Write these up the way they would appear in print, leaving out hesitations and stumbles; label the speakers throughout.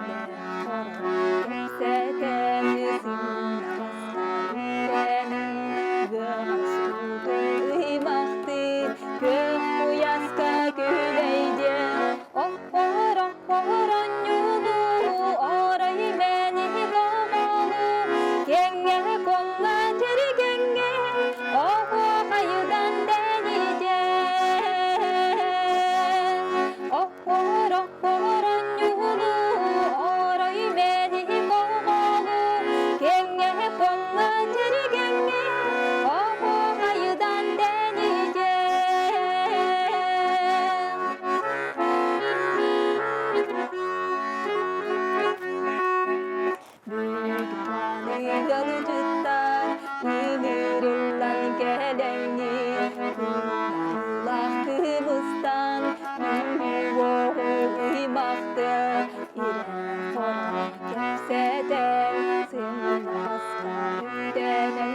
Speaker 1: Ирэ-хоро кэпсэтэн сымнаҕаска үктэнэн ыаҕас уутун ыймахтыы күөх куйааска күлэйдиэ Оһоро ньуулуу орой мэни доҕолуу кэҥҥэ куоҥҥа тиригэҥҥэ оһуохайдан дэниде Оһоро ньуулуу орой мэни доҕолуу кэҥҥэ куоҥҥа тиригэҥҥэ оһуохайдан дэниде. Ыалдьыттар ыҥырыллан кэлэҥҥин, кылаах кымыстан уоҕу ыймахты ирэ-хоро кэпсэтэн, сымнаҕаска үктэнэн,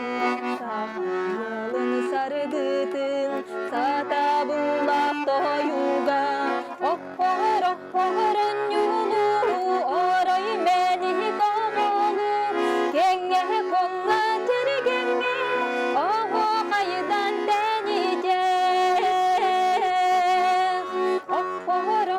Speaker 1: саха ыалын саргытын сатабыллаах тойуга Оһоронньуулуу орой мэниһи тоҕолуу кэҥҥэ куҥҥа тиригэҥҥэ оһуохайдан тэнитэ. Оһоро.